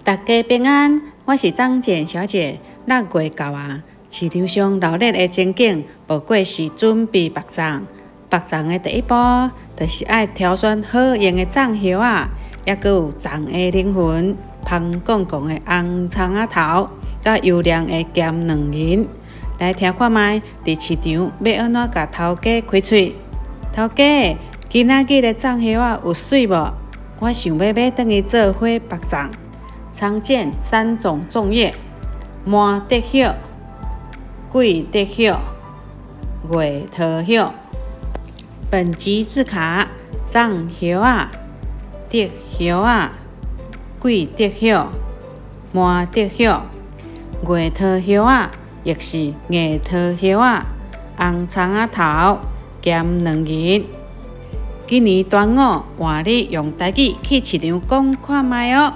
大家平安，我是張簡小姐。6月到啊，市場上鬧熱的情景，無過是準備縛粽。縛粽的第一步，就是愛挑選好用的粽葉仔，猶閣有粽的靈魂，芳摃摃的紅蔥仔頭，佮優良的鹹卵仁。來聽看覓，佇市場欲按怎共頭家開喙？頭家，今仔日的粽葉仔有媠無？我想欲買轉去做伙縛粽。常見三種粽葉：麻竹葉、桂竹葉、月桃葉。本集字卡：粽葉仔、竹葉仔、桂竹葉、麻竹葉、月桃葉仔，抑是硬桃葉仔、紅蔥仔頭、鹹卵仁。今年端午換你用台語去市場講看覓哦。